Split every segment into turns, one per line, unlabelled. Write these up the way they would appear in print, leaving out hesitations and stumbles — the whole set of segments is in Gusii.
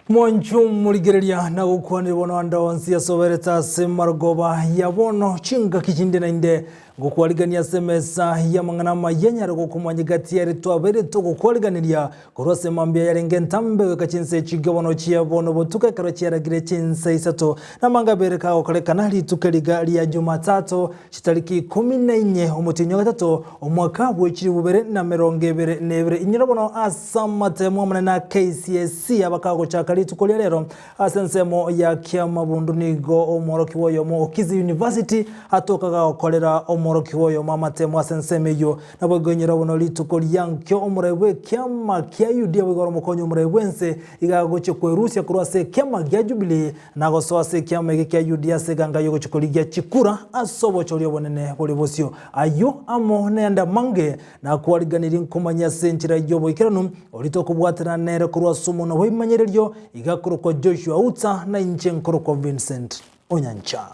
Mwancho morigereria na gokwanire bono ande onsi asoberete ase marogoba ya bono chingaki chinde nainde ngokwarigania ase emesa y'amang'ana amaya nyare gokomanya egati yare twabeire togokwariganeria korwa ase mambia yarenge entambe goika chinsa echinge bono chia bono botuko ekero chiaragire chinsa isato namanga abere kagokorekana rituko riga ria Jumatatu Chitariki ikomi na inye omotienyi o gatato, omwaka bwe chilifu bibere na emerongo ebere na ebere. Inyora bono ase amatemo amanene a KCSE abakagochaka rituko ria rero ase ensemo ya Kiamabundu nigo omworokigwa oyomo o Kisii University atoka gagokorera omworokigwa oyomo amatemo ase ensemo eyio. Naboigo inyora bono rituko ria nkio omorai bw'ekiama kia UDA boigo ore omokonyi omorai bw'ense iga agochia kwerusia korwa ase ekiama gia Jubilee Na gosoa ase ekiama eke kia Yudea ase eganga y'ogochia korigia chikura ase obochori obonene bore bosio. Ayio amo nayande amange nakwariganirie nkomanye ase enchera y'oboikeranu, oria tokobwatana nere korwa ase omonwa bw'ebimanyererio, iga akorokwa Joshua Utsa, na inche nkorokwa Vincent Onyancha.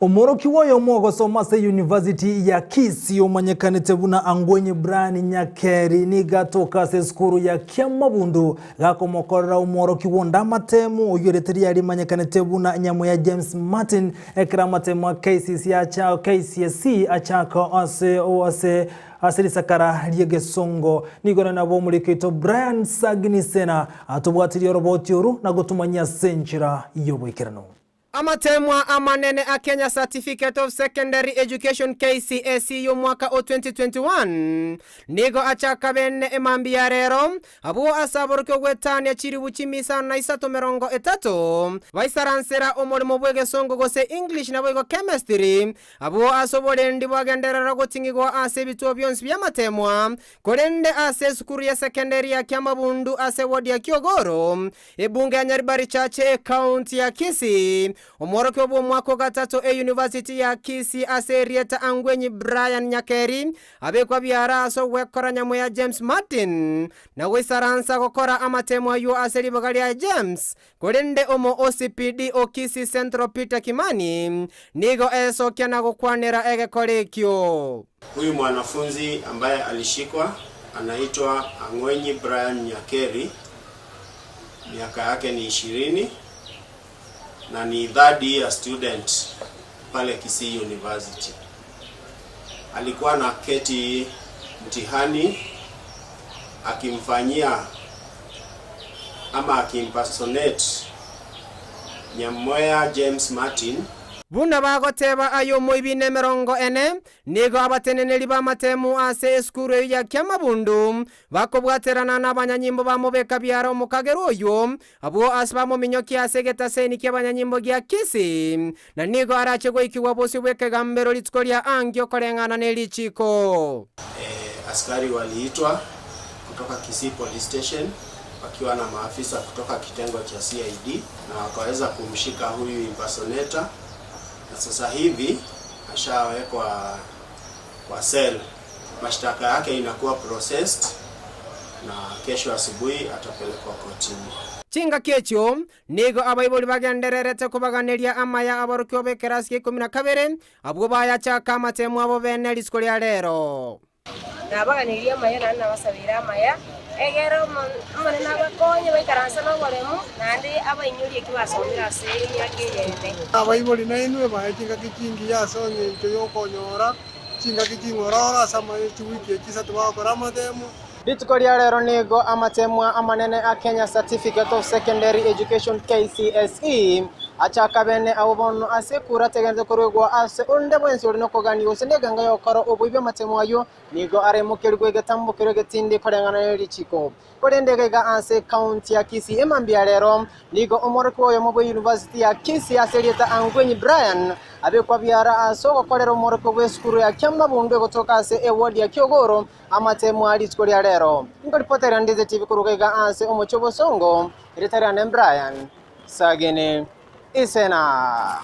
Omworokigwa oyomo ogosoma ase University ya Kisii omanyekanete buna Angwenyi Brian Nyakeri nigo atoka ase esukuru ya Kiamabundu gakomokorera omworokigwa onde amatemu oyio erieta riaye rimanyekanete buna Nyamweya James Martin Ekero amatemo a KCC acha KCSE achaka ase ase ase risakara ri'egesongo, nigo nabo omoriki oito Brian Sagini Sena atobwatirie oroboti oru na gotumanyia ase enchera y'oboikeranu.
Amatemwa amanene a Kenya Certificate of Secondary Education, KCSE, y'omwaka o 2021 nigo achaka bene emambia ya rero Abwo ase aborokigwa gwetania chilifu chimisano na isato merongo etato, baisaransera omoremo bw'egesongo gose English naboigo Chemistry, abwo ase oborendi bwagenderera goting'igwa ase ebituo bionsi bi'amatemwa, korende ase esukuru ya sekenderi ya Kiamabundu ase eward ya Kiogoro, ebunge ya Nyaribari Church ecounty ya Kisii, Omworokigwa bw'omwaka o gatato eyunivasiti ya Kisii ase erieta Angwenyi Brian Nyakeri, Abekwa biara ase ogwekora nyamweya James Martin, na goisaransa gokora amatemo ayio ase ribaga ria James, korende omo OCPD o Kisii Central Peter Kimani nigo esokia na gokwanera egekora ekio.
Huyu mwanafunzi ambaye alishikwa anaitwa Ang'wenyi Brian Nyakeri, miaka yake ni ishirini na ni third year student pale Kisii University. Alikuwa na keti mtihani akimfanyia ama akimpersonate Nyamweya James Martin.
Buna bagoteba aye omoibi nemerongo ene, nigo abateneneri b'amatemu ase esukuru eyio ya Kiamabundu bakobwaterana nabanyanyimbo bamobeka biara omokagerwa oyio, Abwo ase bamominyokia ase egetaseni ki'abanyanyimbo gia Kisii, na nigo arache goikigwa bosio bw'ekegambero rituko ria ankio koreng'ana ne richiiko.
Askari waliitwa kutoka Kisii Police Station wakiwa na maafisa kutoka kitengo cha CID na wakaweza kumshika huyu impersonator na sasa hivi ashawekwa kwa cell. Mashtaka yake inakuwa processed na kesho asubuhi atapelekwa kotini.
Chingaki echio nigo abaibori bagendererete kobaganeria amaya aborokigwa b'ekerasi gia ikomi na kabere, abwo bayachaka amatemo abo bene rituko ria rero.
Nabaganeirie amaya naende nabasabeire amaya, egere Omonene abakonye baikaranse noboremu, naende abainyorie eki basomire ase emiaka eye ene.
Abaibori nainwe bae chingaki chingiya ase engencho y'okonyora Chingaki ching'ororo ase amaye chiwiki echi isato bagokora amatemo.
Rituko ria rero nigo amatemwa amanene a Kenya Certificate of Secondary Education, KCSE, achaka bene abwo bono ase ekura tegenderete koruegwa ase onde bwensi ore nokogania gose negenga y'ogokora oboibi amatemo ayio nigo aremokerigwe egetambo keria egetindi koreng'ana ne richiko. Korende iga ase ekaunti ya Kisii emambia ya rero, nigo omworokigwa oyomo bwe University ya Kisii ase erieta Angwenyi Brian abekwa biara ase ogokorera omworokigwa bw'esukuru ya Kiamabundu egotoka ase eward ya Kiogoro amatemo a rituko ria rero. Nkoripotera Ndize TV koruga iga ase omochie o Bosongo, erieta riane Brian Sagini Isena.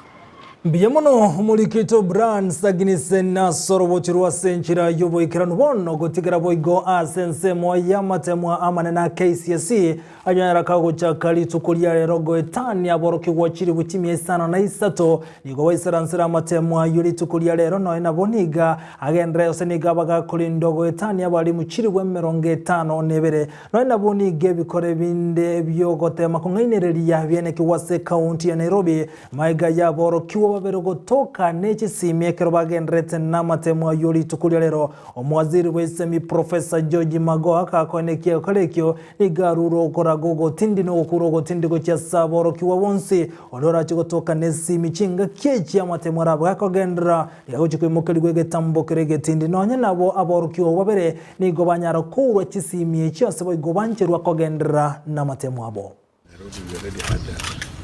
Mbuya mono omoriki oito Brian Sagini Isena ase orobochi rw'ase enchera y'oboikeranu bono gotigera boigo ase ensemo y'amatemwa amanene a KCSE. Anyara kagochaka rituko ria rero goetania aborokigwa chilifu chimia isano na isato nigo baisaransera amatemo ayio rituko ria rero nonya nabo niga agenderere gose nigo abagakorindwa goetania abalimu chilifu emerongo etano na ebere nonya nabo nigo ebikore binde biogotema kong'ainereria bienekigwe ase ekaunti ya Nairobi Magega y'aborokigwa babere gotoka ne chisimi ekero bagendererete namatemo ayio rituko ria rero, omowaziri bw'esemi Professor George Magoha akakoenekia egekora ekio nigo arure okoraga ogotindi na ogokura ogotindi gochia ase aborokigwa bonsi. Onde orache gotoka nesimi chingaki echi amatemo arabe gakogenderera nigo agochia koimokerigwa egetambo kere egetindi. Nonya nabo aborokigwa abwo babere nigo banyara kourwa chisimi echio ase boigo bancherwa kogenderera namatemo abo.
Nairobi we already had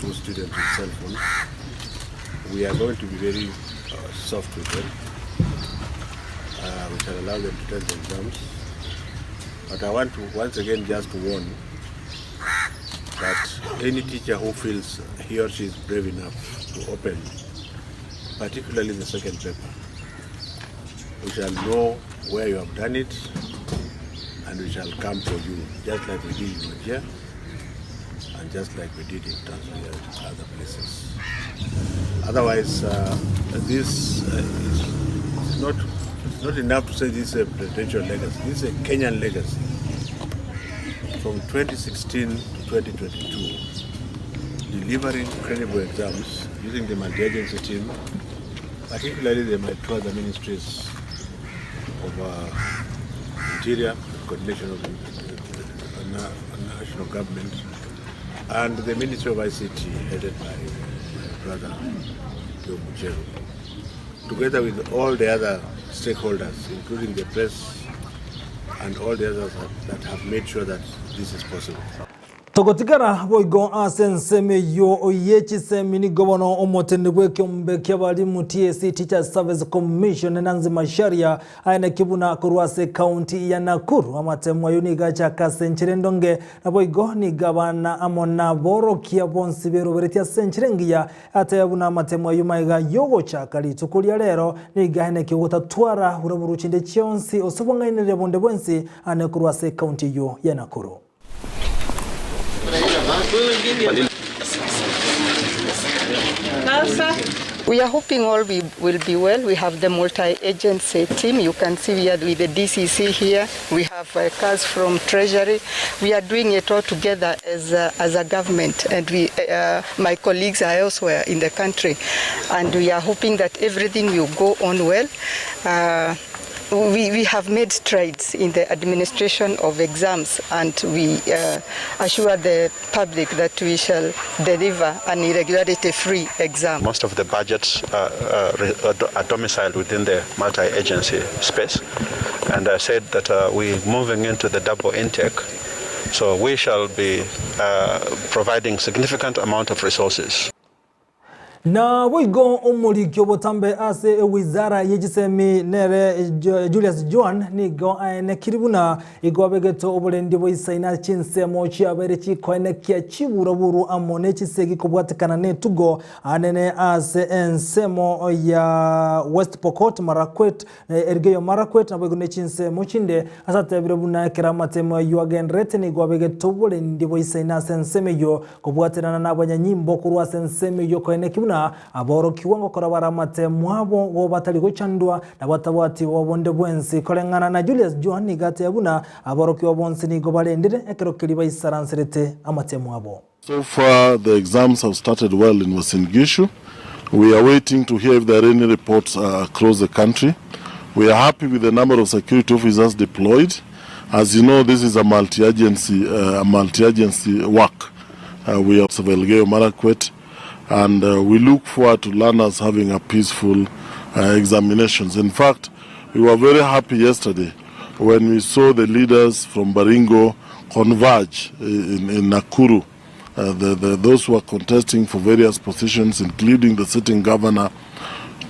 two students with cell phones. We are going to be very uh, soft with them. Uh, we shall allow them to take the exams. But I want to once again just to warn that any teacher who feels he or she is brave enough to open, particularly the second paper, we shall know where you have done it and we shall come for you, just like we did in Wajir and just like we did in Tanzania and other places. Otherwise, this is not, it's not enough to say this is a presidential legacy. This is a Kenyan legacy. From 2016 to 2022, delivering credible exams using the multi-agency team, particularly the two other ministries of Interior, coordination of the national government, and the Ministry of ICT, headed by my brother Joe Mucheru, together with all the other stakeholders, including the press and all the others that have made sure that this is possible.
Togotigara boigo ase ensemo eyio ye chisemi nigo bono omoteneneri bw'ekeombe ki'abalimu TSC Teachers Service Commission Nancy Macharia aeneki buna korwa ase ekaunti ya Nakuru amatemo ayio nigo achaka ase enchera endonge naboigo nigo abana amo naborokia bonsi beroberetie ase enchera engiya atebe buna amatemo ayio magega yogochaka rituko ria rero nigo aeneki ogotatwara buraburu chinde chionsi ose obong'ainereria bonde bwensi ane korwa ase ekaunti eyio ya Nakuru.
We are hoping all we will be well. We have the multi-agency team. You can see we are with the DCC here. We have uh, cars from Treasury. We are doing it all together as a, as a government, and we, uh, my colleagues are elsewhere in the country, and we are hoping that everything will go on well. Uh, we, we have made strides in the administration of exams and we uh, assure the public that we shall deliver an irregularity-free exam.
Most of the budgets uh, uh, are domiciled within the multi-agency space. And I said that uh, we're moving into the double intake. So we shall be uh, providing significant amount of resources.
Naboigo omoriki obotambe ase ewizara ye chisemi nere Julius Joan nigo aenekiri buna igo abegete oborendi boisaine ase chinsemo chiabeire chikoenekia chiburaburu amo ne chisegi kobwatekana netugo anene ase ensemo ya West Pokot, Marakwet, Elgeyo Marakwet naboigo ne chinsemo chinde ase atebire buna ekero amatemo ayio agendererete nigo abegete oborendi boisaine ase ensemo eyio Kobwaterana nabanyanyimbo korwa ase ensemo eyio koeneki buna aborokigwa ngokora bare amatemo abo go batari gochandwa na batabwati boba bonde bwensi. Koreng'ana na Julius Joan nigo ateba buna aborokigwa bonsi nigo barendire ekero keria baisaranserete amatemo abo.
So far the exams have started well in Uasin Gishu. We are waiting to hear if there are any reports across the country. We are happy with the number of security officers deployed. As you know, this is a multi-agency, uh, a multi-agency work. Uh, we have Elgeyo Marakwet, and uh, we look forward to learners having a peaceful uh, examinations. In fact, we were very happy yesterday when we saw the leaders from Baringo converge in, in Nakuru. Uh, the, the, those who are contesting for various positions, including the sitting governor,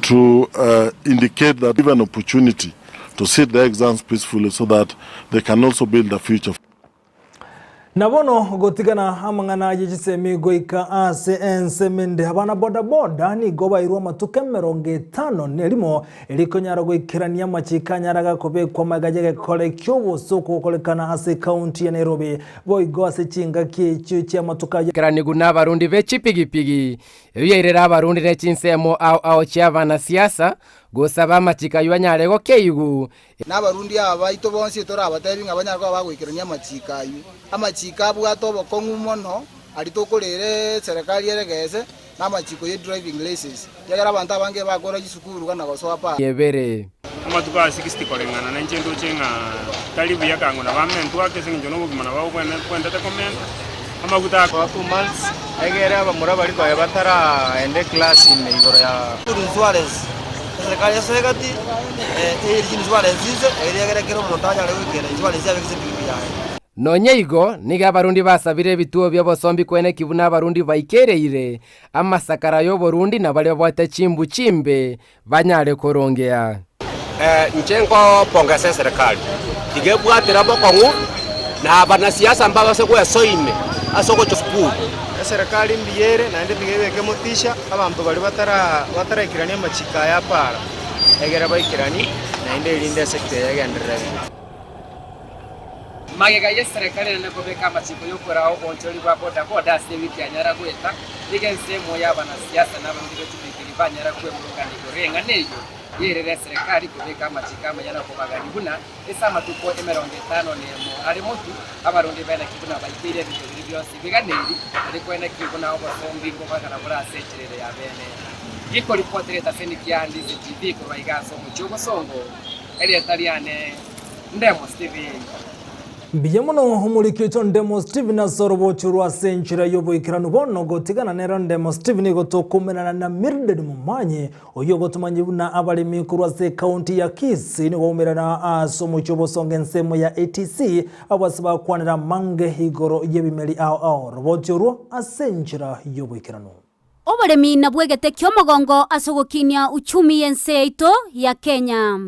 to uh, indicate that give an opportunity to sit the exams peacefully so that they can also build a future.
Na bono gotigana amang'ana ye chisemi goika ase ensemo ende, abana bodaboda nigo bairwe amatuko emerongo etano nerimo, erio konyara goikerania amachiko anyare gakobekwa magega y'egekore ki'obosoku gokorekana ase ekaunti ya Nairobi, boigo ase chingaki echio chi'amatuko ayio.
Keranigu nabarundi be chipigipigi, eyio yairera abarundi ne chinsemo ao ao chi'abanasiasa, gosaba amachiko ayio anyare gokeigwa.
Na abarundi aba baito bonsi torabateebie ng'a banyare koba bagoikerania amachiiko ayio. Amachiiko abwate obokong'u mono aria tokoreera eserekari ere gese, na amachiiko ye driving licence, ekiagera abanto abange ebakora chisukuru gana gosoa para.
Ebere.
Amatuko aya 60 koreng'ana nainche ndoche ng'a tari buya kang'u nabo amentwe ake ase eng'encho nobogima nabo bwendete komenta amaguta.
For 2 months egere abamura baria konya bataraenda eclass ime igoro ya.
Insurance, eserikari esoe gati eyerigie insurance inse erio egere kera omonto anyare goikera insurance abeke ase epikipiki yaye.
Nonya igo, nigo abarundi basabire ebituo bi'obosombi kweneki buna abarundi baikereire amasakara y'oborundi na baria babwate chimbu chimbe banyare korongea.
Inche nkopongesa eserekari, tiga ebwatera bokong'u na abanasiasa mbabase gwesoa ime ase ogocha sukuru.
Eserekari mbuya ere, naende tiga ebeke motisha abanto baria bataraikerania amachiko aya apara, egere baikeranie, naende erinde esector eye egenderere buya.
Magega y'eserekari enene kobeka amachiko y'okoraa obonchori bwa bodaboda ase ewiki anyara goeta, nigo ensemo y'abanasiasa na abarundi be chipigipigi banyara kwemurungana igoro y'eng'ana eyio yairire eserekari kobeka amachiko amaya na kobagania buna ase amatuko 51 are motu abarundi beneki buna baikeire ebinto biria bionsi biganeiri nario kweneki buna obosombi nkobagana bore ase enchera ere ya bene. Gikoripotera etaseni kia Ndizi TV korwa iga ase omochie obosongo, erieta riane Ndemo Steven.
Mbuya mono omoriki oito Ndemo Steven ase orobocho rwa ase enchera y'oboikeranu bono gotigana nero Ndemo Steven nigo tokomenana na Mildred Momanyi oyio ogotomanyia buna abaremi korwa ase ekaunti ya Kisii nigo baumerana ase omochie obosongo ensemo ya ATC abwo ase bakwanera amange igoro y'ebimeri ao ao oroboti orwo ase enchera y'oboikeranu.
Oboremi nabwo egete ki'omogongo ase ogokinia uchumi y'ense yaito ya Kenya.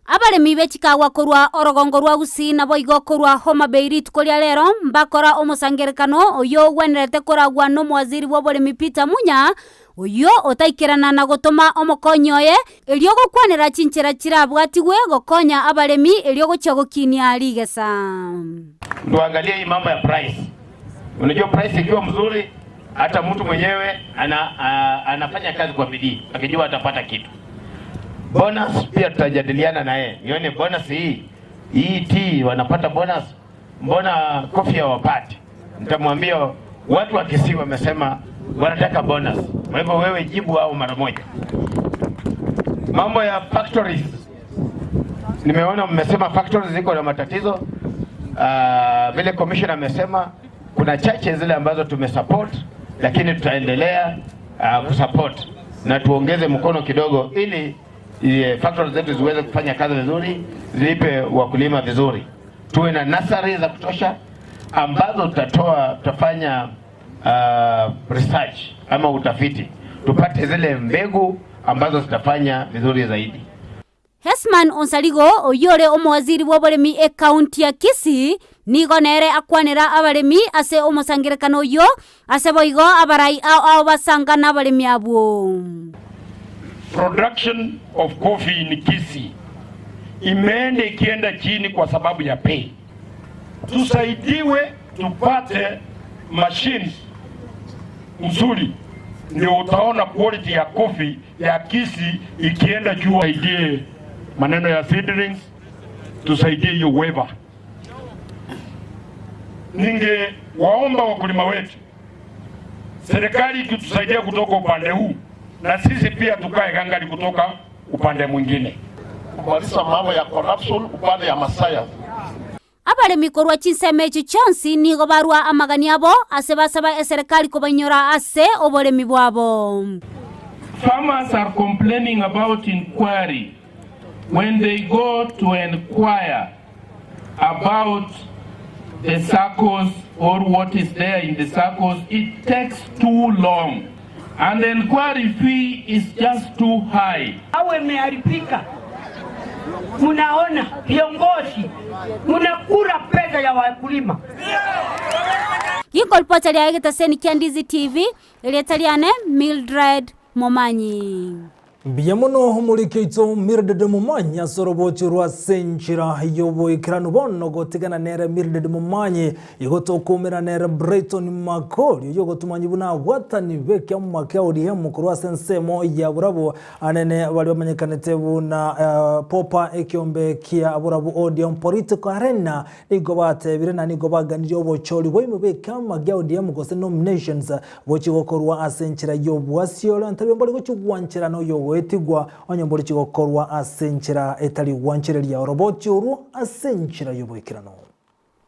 Abaremi be chikagwa korwa orogongo rwa Gusii naboigo korwa Homa Bay rituko ria rero mbakora omosangerekano oyio ogwenerete koragwa n'omowaziri bw'oboremi Peter Munya oyio otaikerana na gotoma omokonyi oye erio gokwanera chinchera chirabwatigwe gokonya abaremi erio gochia gokinia rigesa.
Tuangalie hii mambo ya price. Unajua price ikiwa mzuri, hata mtu mwenyewe ana, a, anafanya kazi kwa bidii akijua atapata kitu. Bonus pia tutajadiliana na yeye, nione bonus hii hii tea wanapata bonus, mbona coffee hawapati? Nitamwambia watu wa Kisii wamesema wanataka bonus. Kwa hivyo wewe jibu hao mara moja. Mambo ya factories, nimeona mmesema factories ziko na matatizo. Vile commissioner amesema kuna chache zile ambazo tumesupport, lakini tutaendelea kusupport na tuongeze mkono kidogo ili factories zetu ziweze kufanya kazi vizuri, zilipe wakulima vizuri. Tuwe na nursery za kutosha ambazo tutatoa tutafanya research ama utafiti tupate zile mbegu ambazo zitafanya vizuri zaidi.
Hesman Onsarigo oyio ore omowaziri bw'oboremi ekaunti ya Kisii nigo nere akwanera abaremi ase omosangerekano oyio ase boigo abarai ao ao basanga na abaremi abwo.
Production of coffee in Kisii imeenda ikienda chini kwa sababu ya pay. Tusaidiwe tupate machines nzuri, ndio utaona quality ya coffee ya Kisii ikienda juu. Tusaidie maneno ya seedlings, tusaidie hiyo waiver. Ninge waomba wakulima wetu, serikali ikitusaidia kutoka upande huu, na sisi pia tukae gangari kutoka upande mwingine.
Kumaliza mambo ya corruption upande ya Masaya.
Abaremi korwa chinsemo echi chionsi nigo barwa amagani abo ase basaba eserikali kobainyora ase oboremi bwabo.
Farmers are complaining about inquiry. When they go to inquire about the SACCOs or what is there in the SACCOs, it takes too long. And the inquiry fee is just too high.
Awe imeharibika. Munaona viongozi munakula pesa ya wakulima.
Ginkoripota riaye egetaseni kia Ndizi TV, erieta riane Mildred Momanyi.
Mbuya mono omoriki oito Mildred Momanyi ase orobochi rwa ase enchera y'oboikeranu bono gotigana nere Mildred Momanyi igo tokoumera nere Brighton Makori oyio ogotomanyia buna abwatani b'ekiamuma kia ODM korwa ase ensemo ya Borabu Anene baria bamanyekanete buna Popa ekiombe kia Borabu ODM Political Arena nigo batebire na nigo baganirie obochori bwaimwe b'ekiama gia ODM gose nominations bochie gokorwa ase enchera y'obwasiore ntabio mbori gochia gwancherana oyogoetigwa onye mbori chigokorwa ase enchera etari gwanchereria orobochi orwo ase enchera y'oboikeranu.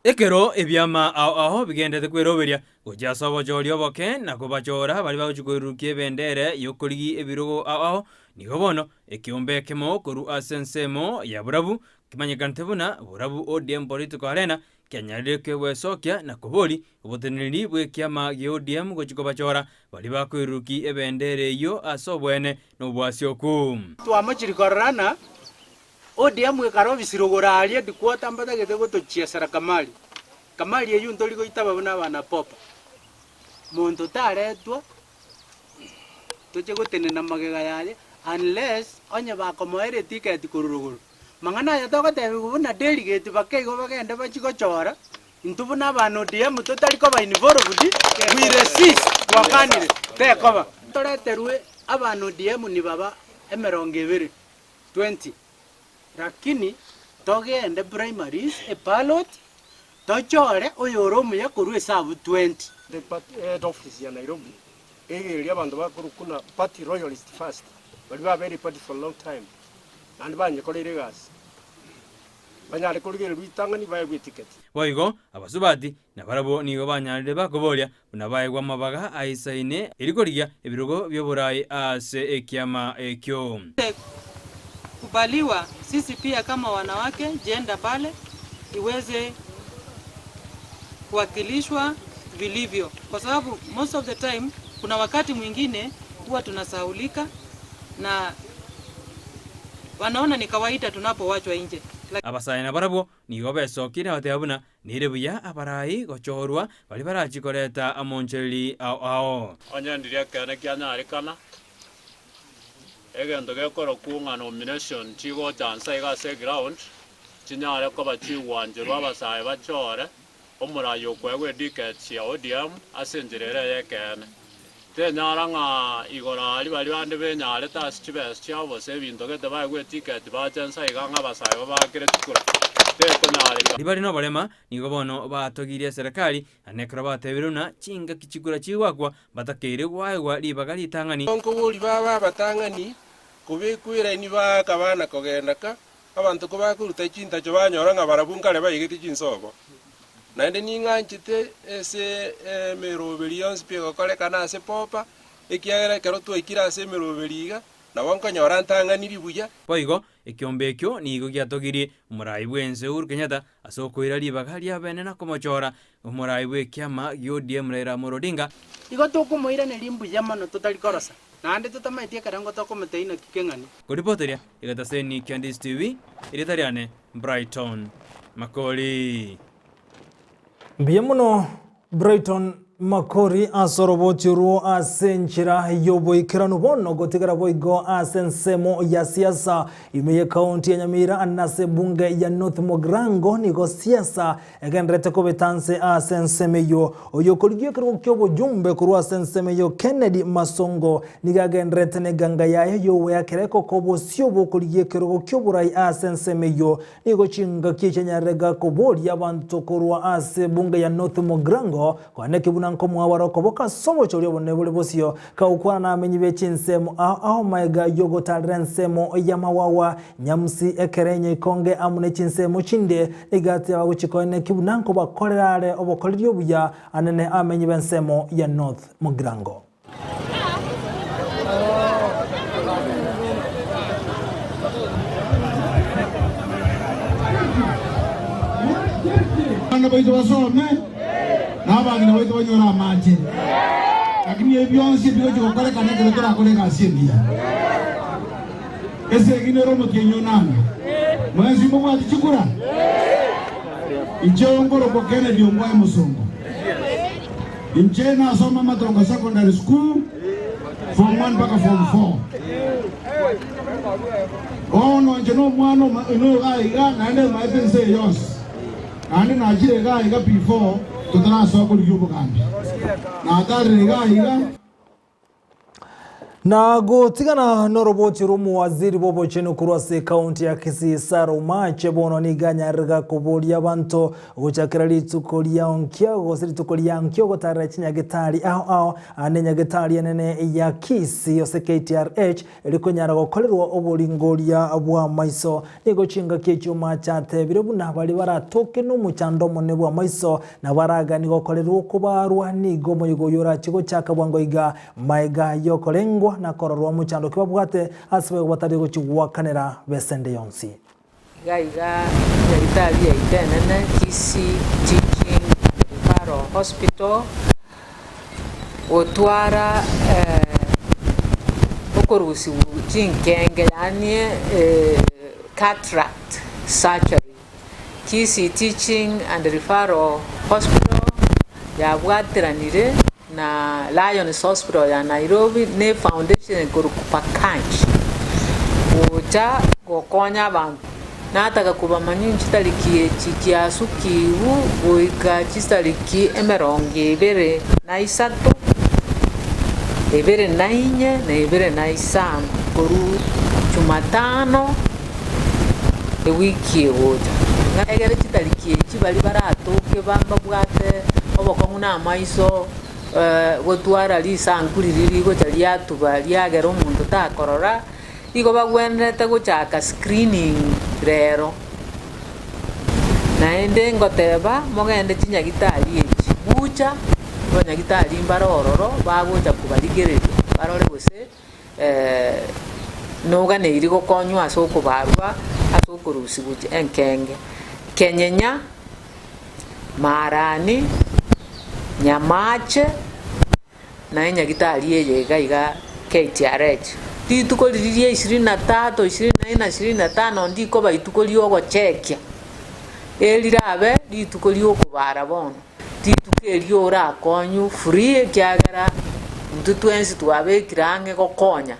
Ekero ebiama ao ao bigenderete kweroberia gochia ase obochori oboke na kobachora baria bagochia koirurukia ebendera y'okorigia ebirogo ao ao, nigo bono ekeombe ekemo korwa ase ensemo ya borabu kemanyekanete buna Borabu ODM Political Arena kianyarire kegwesokia na koboria oboteneneri bw'ekiama gia ODM gochia kobachora baria bakoirurukia ebendera eyio ase oboene na obwasioku.
Twamochirie kororana ODM ekare obisire igoro aria headquarter mbatagete gotochiesera kamari. Kamari eyio ntori goitaba buna abana popa. Monto taretwa toche gotenena magega yaye unless onye bakomoera eticket korwa rogoro. Mang'ana aya togotebiwa buna delegate bake igo bagende bachie gochora, intwe buna abana ODM totari koba involved, we resist twakanire tekoba. Toreterwe abana ODM nibaba emerongo ebere. 20 rakini togende primaries e ballot tochore oyore omuya korwa esabu 20.
The party head office ya Nairobi egereria abanto bakorokuna party loyalist first baria babeire party for long time naende banyekoreire egasi banyare korigereria ritang'ani baegwe eticket.
Boigo abasubati nabarabwo nigo banyarire bakoboria buna baegwe amabaga aisaine erio korigia ebirogo bi'oboraai ase ekiama ekio.
Kubaliwa sisi pia kama wanawake gender pale iweze kuwakilishwa vilivyo, kwa sababu most of the time kuna wakati mwingine huwa tunasahaulika na wanaona ni kawaida tunapowachwa nje.
Abasae nabarabwo nigo besokire na bateba buna Nere buya abarai gochorwa baria barachie koreta amonchereri ao ao.
Onye ndiria ekeene kianyarekana, egento gekorokwa ng'a nomination chigocha nse iga ase eground, chinyare koba chigwancherwa abasae bachore omorai okoegwa edicket ya ODM ase enchera ere ey'ekeene. Tenyara ng'a igoro aria baria bande benyarete ase chibesa chiabo gose ebinto gete baegwe eticket bache nsa iga ng'a abasae babaakere chikura. Tekonyareka.
Ribari noborema nigo bono batogirie eserekari, na nekero batebire buna chingaki chikura chigoakwa batakeire goaegwa ribaga ritang'ani.
Nkobori babe abatang'ani kobekwa eraini baaka bana kogenda ka, abanto kobakoruta chintacho banyora ng'a barabwo nkare baigete chinsobo. Naende ning'anchete ase emeroberi yonsi pi egokorekana ase popa, ekiagera ekero twaikire ase emeroberi iga, nabo nkonyora ntang'aniri buya.
Boigo, ekiombe ekio nigo giatogirie omorai bw'ense Uhuru Kenyatta ase okoira ribaga ri'abene na komochora omorai bw'ekiama gia ODM Raila Amolo Odinga.
Igo tokomoiraneria mbuya mono totari korosa, naende totamaeti ekerengo tokomotebia naki keng'ani.
Koripoteria egetaseni kia Ndizi TV, erieta riane Brighton Makori.
Mbuya mono Brighton Makori ase oroboti orwo ase enchera y'oboikeranu bono gotigara boigo ase ensemo ya siasa ime y'ekaunti ya Nyamira nase ebunge ya North Mugirango nigo siasa egendererete kobeta nse ase ensemo eyio. Oyio okorigia ekerogo ki'obojumbe korwa ase ensemo eyio Kennedy Masongo nigo agendererete neganga yaye y'ogoeakera ekoko obosio bw'okorigia ekerogo ki'oborai ase ensemo eyio Nigo chingaki chianyarire koboria abanto korwa ase ebunge ya North Mugirango, koaneki buna nkomoa bare okoboka ase obochori obonene bore bosio, kagokwana nabamenyi be chinsemo ao ao maega y'ogotarera ensemo y'amagwagwa, Nyamusi, Ekerenyo, Ikonge amo ne chinsemo chinde, nigo ateba gochia koeneki buna nkobakorera are obokoreri obuya anene abamenyi b'ensemo ya North Mugirango.
Abana baito basome, na abang'ina baito banyore amache. Lakini ebi bionsi ebigochia gokorekana ekero torakore egasi engiya. Esegi nere omotienyi onane. Mwensi mbobwati chikura? Inche nkorokwa Kennedy Ongwae Mosongo. Inche nasoma Matongo Secondary School form 1 mpaka form 4. Bono inche nomwana ino iga iga naende maete ense eye yonsi. Naende nachire iga iga before totarasoa korigia obogambi. Natarire iga iga.
Na gotigana noroboti rw'omowaziri bw'obochenu korwa ase ekaunti ya Kisii Sarah Omache bono nigo anyarire koboria abanto gochakera rituko ria onkio gose rituko ria nkio gotarera chinyagetari ao ao ande enyagetari enene ya Kisii ase KTRH erikonyara gokorerwa oboringoria bw'amaiso. Nigo chingaki echio Omache atebire buna baria baratoke nomochando omonene bw'amaiso na baraganie gokorerwa okobarwa nigo omoyega oyio orachie gochaka bwango iga Maega y'okorengwa na kororwa omochando ki babwate ase boigo batari gochia goakanera besende yonsi.
Iga iga nyagetari yaito enene Kisii Teaching and Referral Hospital gotwara okorusiwa chinkenge yaani cataract surgery. Kisii Teaching and Referral Hospital yabwateranire na Lions Hospital ya Nairobi na efoundation ekorokwa Pakanch gocha gokonya abanto. Nataka kobamanyia chitariki echi chiasukigwe goika chitariki emerongo ebere na isato, ebere na inye, na ebere na isano, korwa Jumatano ewiki egocha. Egere chitariki echi baria baratoke mbabwate obokong'u na amaiso gotwara risanku riria rigocha riatuba riagera omonto takorora, igo bagwenerete gochaka screening rero. Naende ngoteba mogende chinyagitari echi, bucha abanyagitari mbare ororo bagocha kobarigereria barore gose. noganeiri gokonywa ase okobarwa ase okorusigwa enkenge, kenyenya, marani, nyamache, na enyagitari eye iga iga KTRH. Rituko riria ria ishirini na tatu, ishirini na ina, ishirini na tano ndikoba rituko riogochekia, erirabe rituko riokobara bono. Rituko erio orakonywe free ekiagera intwe twensi twabekire ang'e gokonya.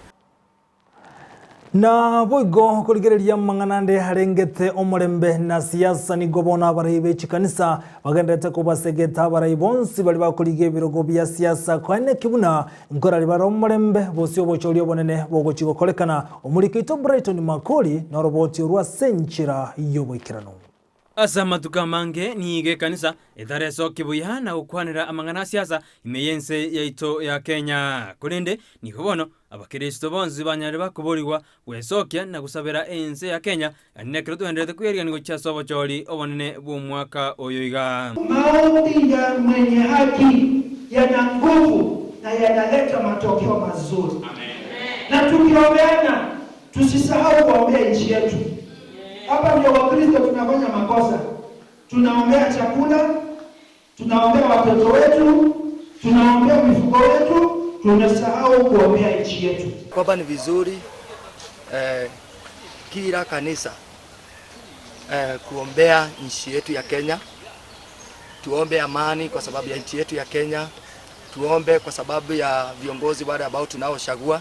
Naboigo korigereria amang'ana ande arengete omorembe na siasa nigo bono abarai be chikanisa bagendererete kobasegeta abarai bonsi baria bakorigia ebirogo bia siasa koeneki buna nkorari bare omorembe bosio obochori obonene bogochia gokorekana. Omoriki oito Brighton Makori noroboti orwo ase enchera y'oboikeranu.
Ase amatuko amange nigo ekanisa etaresokia buya na gokwanera amang'ana a siasa ime y'ense yaito ya Kenya. Korende nigo bono abakristo bonsi banyarire bakoborigwa gwesokia na gosabera ense ya Kenya naende nekero togendererete kwerigereria gochia ase obochori obonene bw'omwaka oyo iga.
Maombi ya mwenye haki yana nguvu na yanaleta matokeo mazuri. Na tukiombeana tusisahau kuombea nchi yetu. Hapa ndio Wakristo tunafanya makosa. Tunaombea chakula, tunaombea watoto wetu, tunaombea mifugo wetu, tunasahau kuombea nchi yetu.
Kwamba ni vizuri eh, kila kanisa eh, kuombea nchi yetu ya Kenya. Tuombe amani kwa sababu ya nchi yetu ya Kenya. Tuombe kwa sababu ya viongozi wale ambao tunaochagua,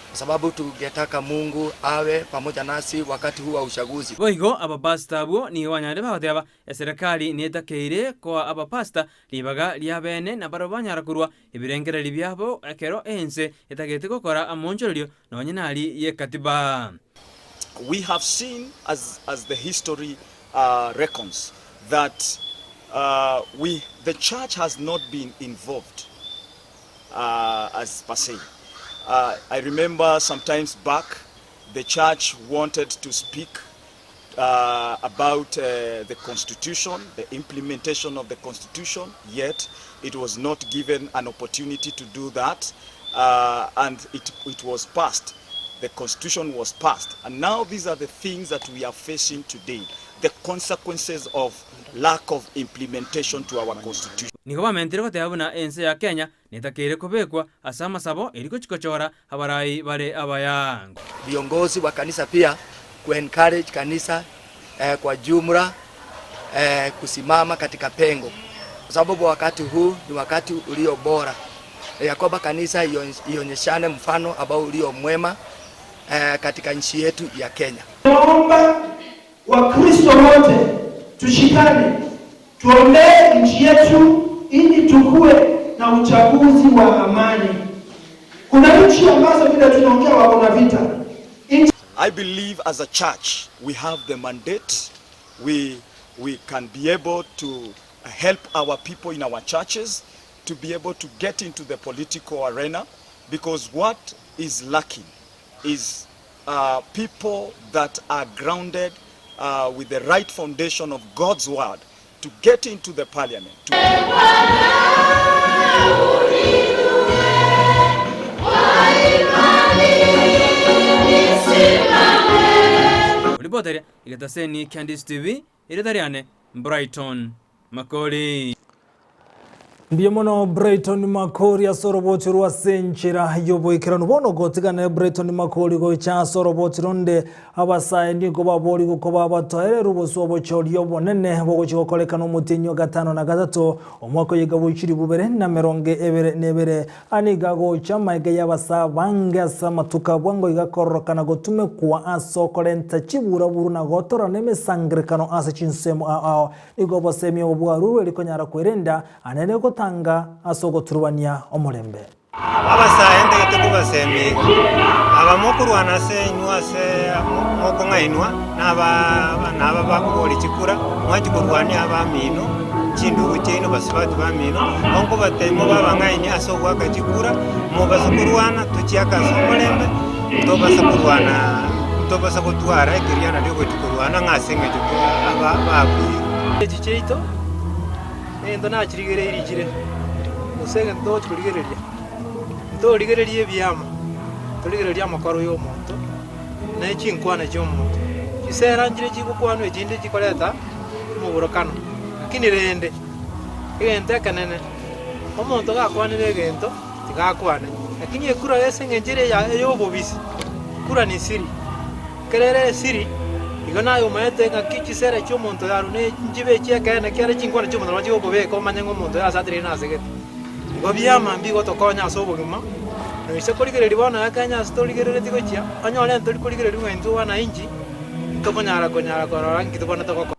kwa sababu tungetaka Mungu awe pamoja nasi wakati huu wa uchaguzi.
Boigo abapastor abwo nigo banyarire bagoteba, Eserekari netakeire koa abapastor ribaga ri'abeene na barabwo banyara korua ebirengererio biabo ekero ense etagete gokora amoonchorerio nonye nari y'ekatiba.
We have seen as, as the history uh, reckons that uh, we, the church has not been involved uh, as per se. Uh, I remember sometimes back the church wanted to speak uh, about uh, the constitution, the implementation of the constitution, yet it was not given an opportunity to do that, uh, and it, it was passed. The constitution was passed. And now these are the things that we are facing today, the consequences of lack of implementation to our constitution.
Nigo bamentire goteba buna ense ya Kenya netakeire kobekwa ase amasabo erio gochia gochora abarai bare abaya.
Viongozi wa kanisa pia ku encourage kanisa kwa jumla kusimama katika pengo, kwa sababu wakati huu ni wakati ulio bora ya kwamba kanisa ionyeshane mfano ambao ulio mwema katika nchi yetu ya Kenya.
Naomba Wakristo wote tushikane, tuombee nchi yetu ili tukue na uchaguzi wa amani. Kuna nchi ambazo vile tunaongea wako na vita.
I believe as a church we have the mandate, we can be able to help our people in our churches to be able to get into the political arena, because what is lacking is people that are grounded with the right foundation of God's word to get into the parliament.
Riboteria egetaseni kia Ndisi TV, erieta riane Brighton Makori.
Mbuya mono Brighton Makori ase orobochi rwa ase enchera y'oboikeranu. Bono gotigana Brighton Makori gocha ase orobochi ronde abasae nigo babori gokoba abatoereru bosu obochori obonene bogochi gokorekana omotienyi o gatano na gatato omwaka oyo gochiri bubere na merongo ebere na ebere. Aniga gocha maega y'abasae bange ase amatuko bwango iga kororokana gotumekwa ase okorenta chiburaburu na gotorana emesangerekano ase chinsemo ao ao. Nigo obosemi obo bwarurwe rikonyara kwerenda anene gotanga ase ogoturubania omorembe.
Abasae ntagete kobasemi aba mokorwana ase enywa ase mokong'ainwa naba naba bakobori chikura mwachi korwania abamino chindugu chiaino basubati bamino onkobatebia babang'aini ase ogwaka chikura mobasa korwana tochiaka ase omorembe tobasa korwana tobasa gotwara ekeriana riogochi korwana ng'a ase eng'encho aba babuire.
Echi chiaito egento nachirigereirie chire, gose egento togochi korigereria, ntorigererie ebiama, torigererie amakoro ya omonto, na echinkwana chia omonto. Chisera nchire chigokwanwa echinde chikoreta omoborokano, lakini rende, egento ekenene, omonto gakwanire egento, tiga akwane, lakini ekura ase eng'encho ere eya eya obobisi, kura ni siri. Ekero ere esiri, igo naye omanyete ng'aki chisera chi'omonto oyo arure ne nchibe chi'ekeene kiare chinkwana chi'omonto nabo chigokobeka omanye ng'a omonto oyo ase atereire nasegete. Igo biama mbigotokonya ase obogima, na ise korigereria bono ya Kenya ase torigereretie gochia, onyore ntori korigereria ng'a intwe wananchi, ntokonyara konyara korora nki tobwenerete gokora.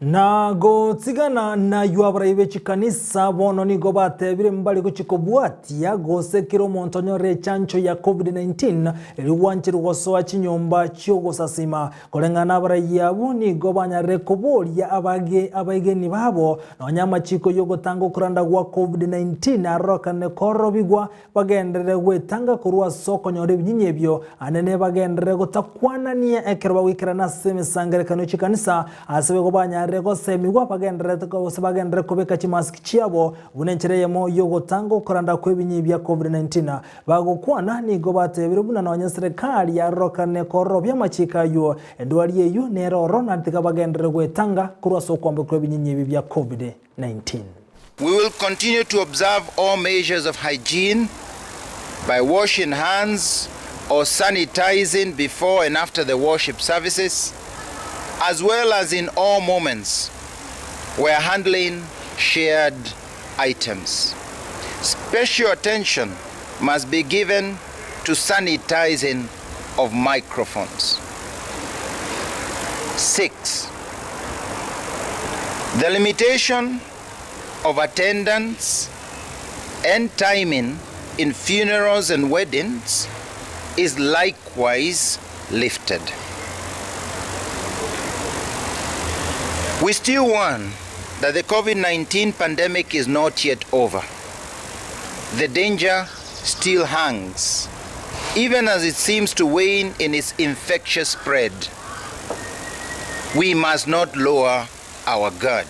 Na gotigana nayio abarai be chikanisa bono nigo batebire mbare gochia kobwatia gose kera omonto onyorire echancho ya Covid-19 erio gwancherwa gosoa chinyomba chi'ogosasima. Koreng'ana nabarai abwo nigo banyarire koboria abage abaegeni babo nonya amachiko y'ogotanga okoranda gwa Covid-19 arorokane korobigwa Bagenderere gwetanga korwa ase okonyora ebinyinyi ebio, aande nebagenderere gotakwanania ekero bagoikerana ase emesangererekano ye chikanisa, ase boigo banyarire gosemigwa bagendererete gose bagenderere kobeka chimask chiabo buna enchera eyemo y'ogotanga okoranda kw'ebinyi bia Covid-19. Bagokwana nigo batebire buna nonya serikali yarorokane kororobia amachiko ayio, endwari eyio nere ororo naende tiga bagenderere gwetanga korwa ase okwambokwa kw'ebinyinyi ebi bia Covid-19.
We will continue to observe all measures of hygiene by washing hands or sanitizing before and after the worship services, as well as in all moments where handling shared items. Special attention must be given to sanitizing of microphones. 6. The limitation of attendance and timing in funerals and weddings is likewise lifted. We still warn that the COVID 19 pandemic is not yet over. The danger still hangs, even as it seems to wane in its infectious spread. We must not lower our guard.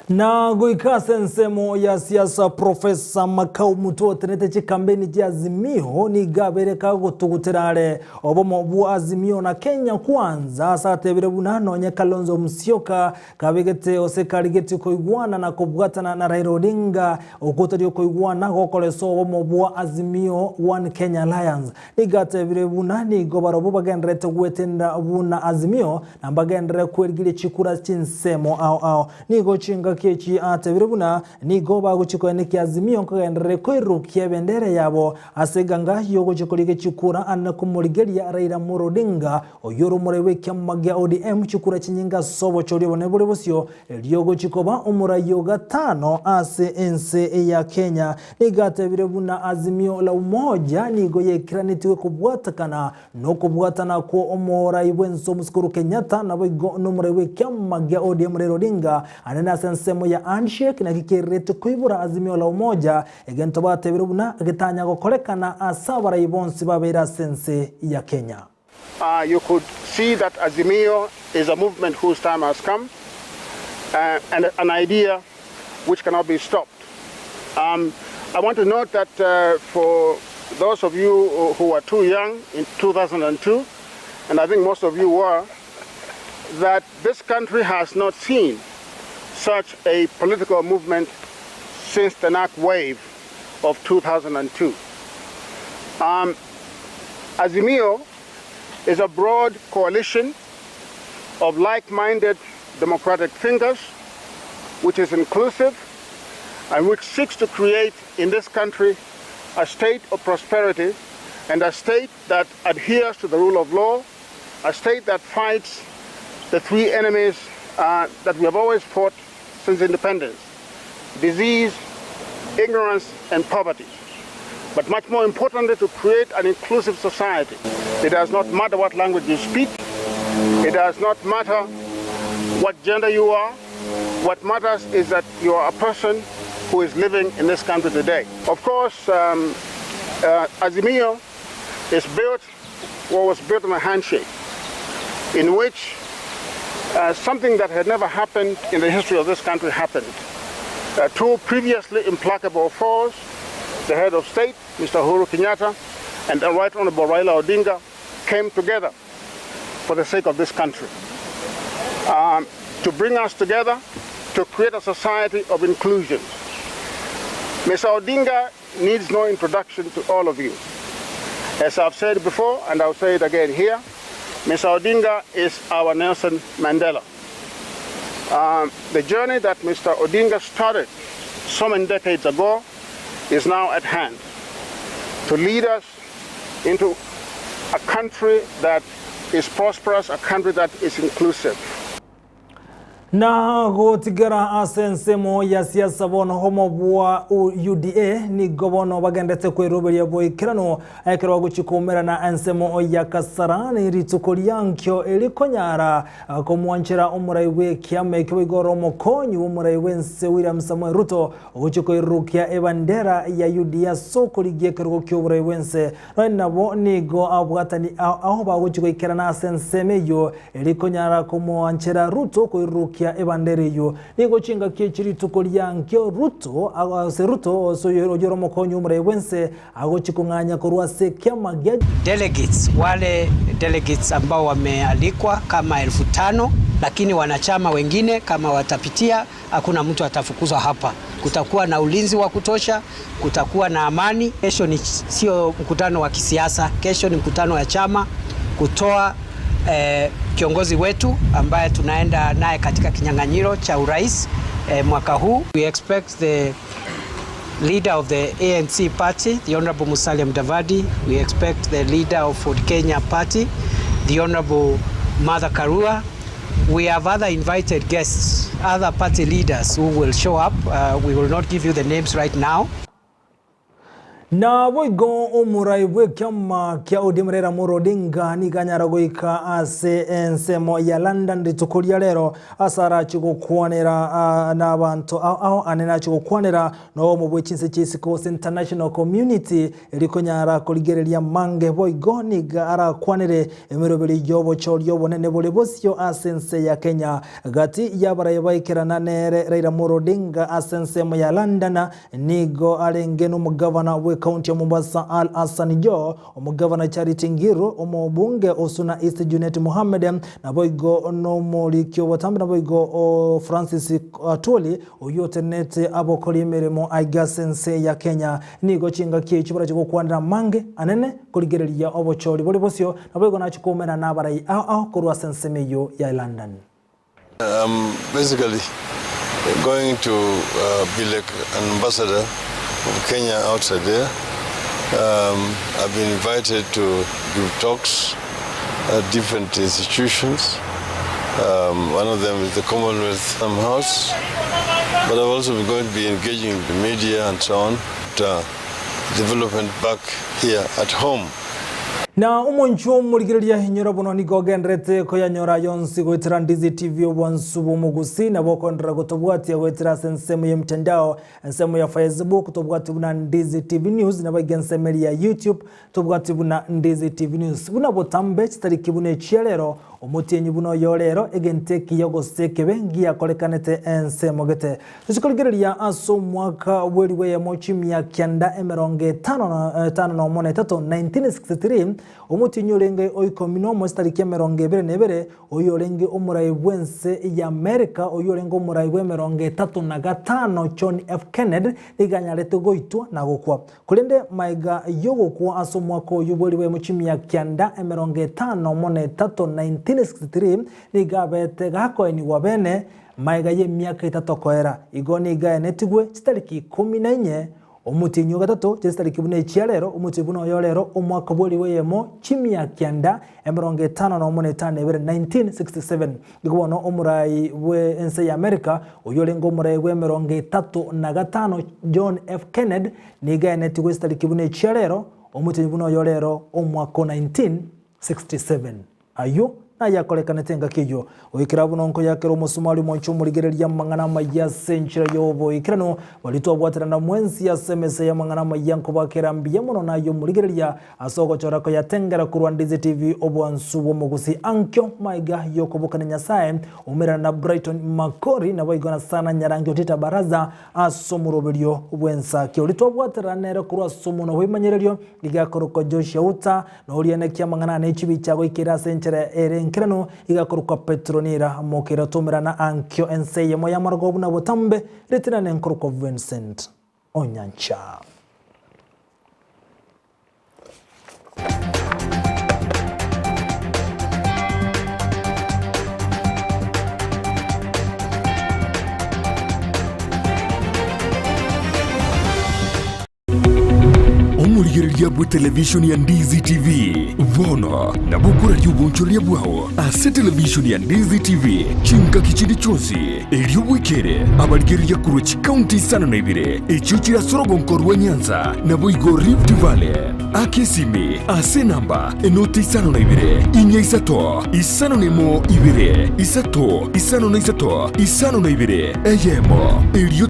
Na goika ase ensemo ya siasa Professor Makau Mutua otenete chikambeni chia Azimio nigo abeire kagotugutera are obomo bwa Azimio na Kenya Kwanza ase atebire buna nonye Kalonzo Musyoka kabegete gose karigetie koigwana na kobwatana na Raila Odinga okwo tari okoigwana gokoresa obomo bwa Azimio One Kenya Alliance. Nigo atebire buna nigo barobwo bagendererete gwetenda buna Azimio na mbagenderere kwerigeria chikura chinsemo ao ao. Nigo chingaki echi atebire buna nigo bagochia koenekia Azimio nkogenderere koirukia ebendera yabo ase eganga yogochia korigia chikura ande komorigeria Raila Amolo Odinga oyio ore omorai bw'ekiama gia ODM chikura chinyinge ase obochori obonene bore bosio erio ogochia koba omorai o gatano ase ense ya Kenya. Nigo atebire buna Azimio la Umoja nigo yaikeranetigwe kobwatakana Nokobwatana kwo omorai bw'ense Omosikuru Kenyatta naboigo nomorai bw'ekiama gia ODM Raila Odinga anene ase ensemo ya handshake naki kererete koibora Azimio la Umoja egento batebire buna getanya gokorekana ase abarai bonsi babeire ase ense ya Kenya.
You could see that Azimio is a movement whose time has come and an idea which cannot be stopped. Um, I want to note that for those of you who were too young in 2002, and I think most of you were, that this country has not seen such a political movement since the NAC wave of 2002. Um, Azimio is a broad coalition of like-minded democratic thinkers, which is inclusive and which seeks to create in this country a state of prosperity and a state that adheres to the rule of law, a state that fights the three enemies uh, that we have always fought since independence disease, ignorance, and poverty. But much more importantly, to create an inclusive society. It does not matter what language you speak, it does not matter what gender you are. What matters is that you are a person who is living in this country today. Of course, um, Azimio is built what was built on a handshake, in which uh, something that had never happened in the history of this country happened. Uh, two previously implacable foes, the head of state, Mr. Uhuru Kenyatta, and the Right Honorable Raila Odinga, came together for the sake of this country. Um, to bring us together, to create a society of inclusion. Mr. Odinga needs no introduction to all of you. As I've said before, and I'll say it again here, Mr. Odinga is our Nelson Mandela. Um, the journey that Mr. Odinga started so many decades ago is now at hand to lead us into a country that is prosperous, a country that is inclusive.
Na gotigara ase ensemo ya siasa bono omo bwa UDA nigo bono bagendete kweroberia boikeranu ekero bagochia koumerana ensemo ya Kasarani rituko ria nkio erikonyara komwanchera omorai bw'ekiama ekio boigo ore omokonyi bw'omorai bw'ense William Samoei Ruto ogochia koirurukia ebandera ya UDA ase okorigia ekerogo ki'oborai bw'ense Nonya nabo nigo abwatani ao bagochia goikerana ase ensemo eyio Erio konyara komoanchera Ruto koirurukia ebandera eyio. Nigo chingaki echi rituko ria nkio Ruto ase Ruto ase oyio ore omokonyi omorai bw'ense agochia kong'anya korwa ase ekiama gia.
Delegates, wale delegates ambao wamealikwa kama 5000 lakini wanachama wengine kama watapitia, hakuna mtu atafukuzwa hapa. Kutakuwa na ulinzi wa kutosha, kutakuwa na amani. Kesho ni sio mkutano wa kisiasa, kesho ni mkutano wa chama kutoa eh, kiongozi wetu ambaye tunaenda naye katika kinyang'anyiro cha urais eh, mwaka huu. We expect the leader of the ANC party, the Honorable Musalia Mudavadi. We expect the leader of Ford Kenya party, the Honorable Martha Karua. We have other invited guests, other party leaders who will show up. Uh, we will not give you the names right now.
Naboigo omorai bw'ekiama kia ODM Raila Amolo Odinga nigo anyara goika ase ensemo ya London rituko ria rero ase arache gokwanera nabanto ao ao ane nache gokwanera nobomo bwe chinse chia isiko gose international community erikonyara korigereria mange boigo nigo arakwanere emeroberi y'obochori obonene bore bosio ase ense ya Kenya gati y'abarai baikerana nere Raila Amolo Odinga ase ensemo ya London Nigo arenge nomogavana bw'ekaunti ya Mombasa Al Hassan Joho, omogavana Charity Ngiru, omobunge o Suna East Junet Mohammed, naboigo nomoriki obotambe naboigo o Francis Atwoli oyio otenenete abokori emeremo aiga ase ense ya Kenya. Nigo chingaki echi barache gokwanera amange anene korigereria obochori bore bosio naboigo nache koumerana nabarai ao ao korwa ase ensemo eyio ya London.
I'm basically going to uh, be like an ambassador of Kenya outside there. Um, I've been invited to give talks at different institutions. Um, one of them is the Commonwealth House. But I've also been going to be engaging with the media and so on to uh, development back here at home.
Na omonchwa omorigereria inyora bono nigo ogenderete koyanyora yonsi goetera Ndizi TV obwansu bw'omogusi nabo okoenderera gotobwatia goetera ase ensemo y'emitandao ensemo ya Facebook tobwati buna Ndizi TV News nabo iga ensemo eria ya YouTube tobwati buna Ndizi TV News buna botambe chitariki buna echia rero Omotienyi buna oyo rero, egento ekiya gose ekebe ngiakorekanete ensemo gete. Tochikorigereria ase omwaka bw'eribu eyemo chimia kianda emerongo etano na etano nomo na etato, 1963, omotienyi orenge o ikomi nomo chitariki emerongo ebere na ebere, oyio orenge omorai bw'ense y'Amerika, oyio orenge omorai bw'emerongo etato na gatano John F. Kennedy, nigo anyarete goitwa na gokwa. Korende magega y'ogokwa ase omwaka oyio bw'eribu chimia kianda 53, 1963, nigo abete gakoenigwa bene magega y'emiaka etato koera. Igo nigo aenetigwe chitariki ikomi na inye omotienyi o gatato, chitariki buna echia rero, omotienyi buna oyo rero, omwaka bw'eribu eyemo chimia kianda 51 na 1967. Igo bono omorai bwe ense ya Amerika, oyio orenge omorai bw'emerongo etato na gatano, John F. Kennedy, nigo aenetigwe chitariki buna echia rero, omotienyi buna oyo rero, omwaka o 1967. Ayio nayakorekanete engaki eyio. Goikera buna nkoyakera omosumari omonche omorigereria amang'ana amayia ase enchera y'oboikeranu, baria twabwaterana mwensi ase emesa y'amang'ana amayia nkobakera mbuya mono naye omorigereria Ase ogochora koyatengera korwa Ndizi TV obwansu bw'omogusi ankio maiga y'okobokana Nyasae umerana na Brighton Makori naboigo na sana Nyarangi Otita Baraza ase omoroberio bw'ensaki oria twabwaterana nere korwa ase omonwa bw'ebimanyererio iga akorokwa Joshua Uta na oria enekia amang'ana ane chibicha agoikera ase enchera ere enkeranu iga akorokwa Petronira Mokeira twaumerana ankio ense eyemo y'amarogo buna botambe ritinane nkorokwa Vincent Onyancha.
Omorigereria bw'etelevishoni ya Ndizi TV bono nabo okoraria obonchoreria bwao ase televishoni ya Ndizi TV chingaki chinde chionsi, erio bwekere abarigereria korwa chikaunti isano na ibere echio chire ase orogonko rwa Nyanza naboigo Rift Valley. Aka esimi ase enamba enoti isano na ibere, inya isato, isano na emo ibere, isato, isano na isato, isano na ibere, eyemo, erio.